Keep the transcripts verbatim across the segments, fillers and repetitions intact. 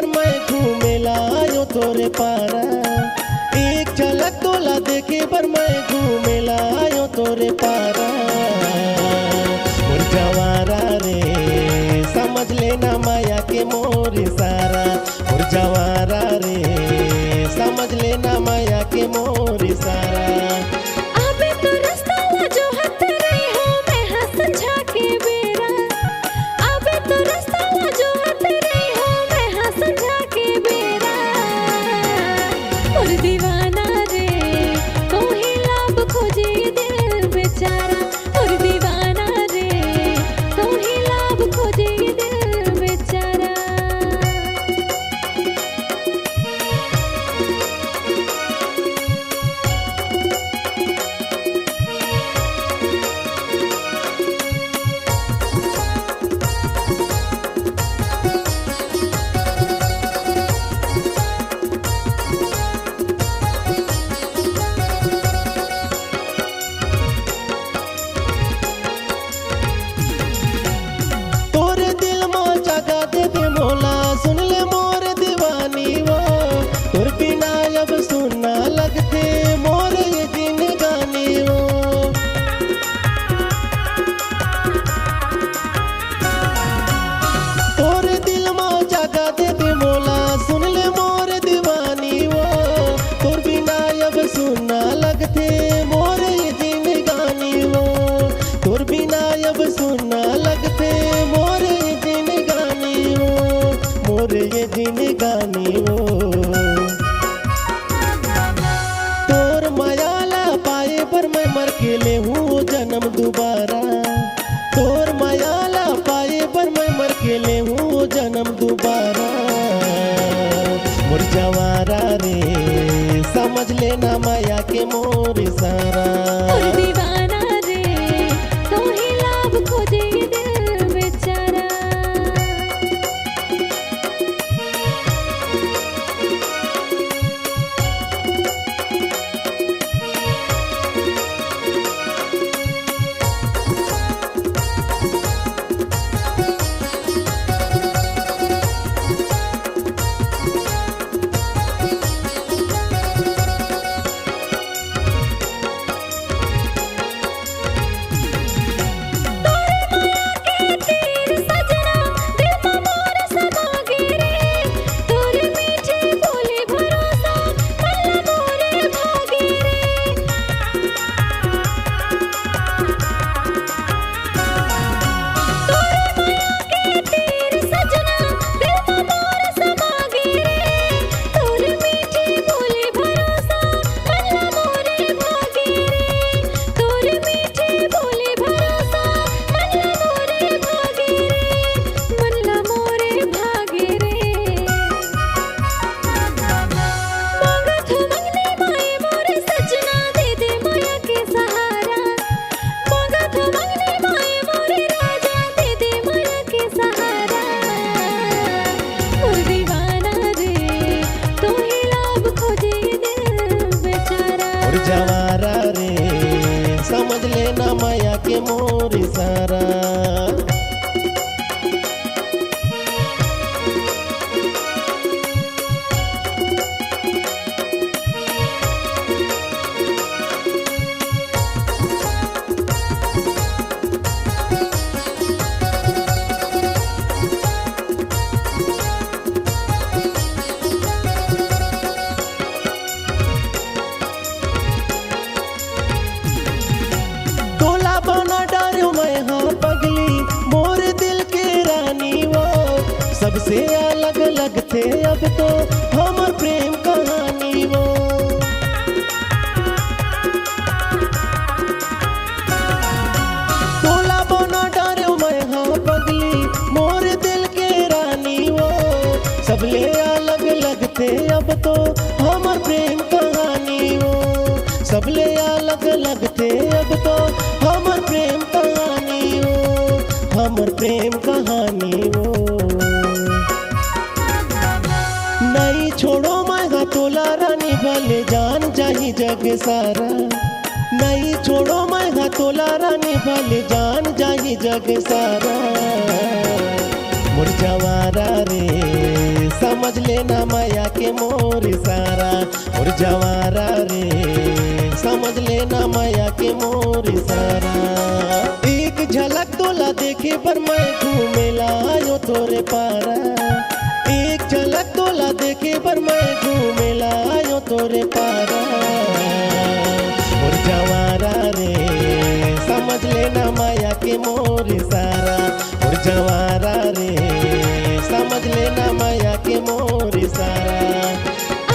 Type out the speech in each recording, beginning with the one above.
मैं घूमे ला आयो तोरे पारा, एक झलक तोला देखे बर मैं घूमे ला आयो तोरे पारा। मोर जवारा रे, समझ लेना मया के मोर इशारा। मोर जवारा रे, समझ लेना मया के मोर इशारा। अबे तो रस्ता ला जोहत रही हो मैं हा संझा के बेरा। अबे तो रस्ता ला जोहत रही हो मैं हा संझा के बेरा। मोर दीवाना रे, तोही ला अब खोजे दिल बेचारा। मोर दीवाना रे, तोही ला अब खोजे दिल बेचारा। तोरे दिल मा जगा देबे मोला, सुन ले मोर दीवानी वो। तोर बिना अब सुन्ना लगथे मोर ये जिनगानी वो। तोरे दिल मा जगा देबे मोला, सुन ले मोर दीवानी वो। तोर बिना अब सुन्ना लगथे मोर ये जिनगानी वो। तोर बिना अब सुन्ना लगथे मोर ये जिनगानी वो, मोर ये जिनगानी वो। तोर मया ला पाए बर मैं मर के लेहूँ जनम दुबारा। तोर मया ला पाए बर मैं मर के लेहूँ जनम दुबारा। मोर जवारा रे, समझ लेना मया के मोर इशारा। मोर दीवाना रे, तोही ला अब खोजे दिल बेचारा। मोर जवारा रे, समझ लेना मया के मोर इशारा। तोला बना डारेंव मैं हा पगली, मोर दिल के रानी वो। सबसे अलग लगथे अब तो हमर प्रेम कहानी वो। तोला बना डारेंव मैं हा पगली, मोर दिल के रानी वो। सबले अलग लगथे अब तो हमर प्रेम कहानी वो। सबले अलग लगथे अब तो हमर प्रेम कहानी वो, हमर प्रेम कहानी वो। नइ छोड़ों मैं हा तोला रानी, भले जान जाही जग सारा। नइ छोड़ों मैं हा तोला रानी, भले जान जाही जग सारा। मोर जवारा रे, समझ लेना मया के मोर इशारा। मोर जवारा रे, समझ लेना मया के मोर इशारा। एक झलक तोला देखे बर मैं घूमे ला आयो तोरे पारा। एक झलक तोला देखे बर मैं घूमे ला आयो तोरे पारा। मोर जवारा रे, समझ लेना मया के मोर इशारा। मोर जवारा रे, समझ लेना मया के मोर इशारा।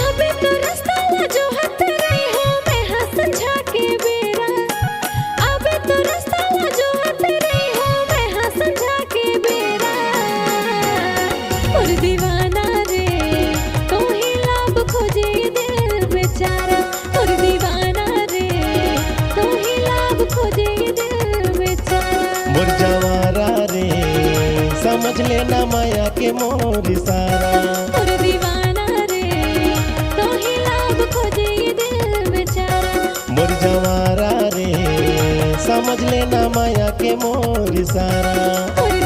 अबे तो रस्ता ला जोहत रही हो मैं हा संझा के बेरा। अबे तो रस्ता ला जोहत रही हो मैं हा संझा के बेरा। मोर दीवाना रे, तोही ला अब खोजे दिल बेचारा। मोर दीवाना रे, तोही ला अब खोजे दिल बेचारा। मोर जवारा रे, समझ लेना मया के मोर इशारा। मोर दीवाना रे, तोही ला अब खोजे दिल बेचारा। मोर जवारा रे, समझ लेना मया के मोर इशारा। मोर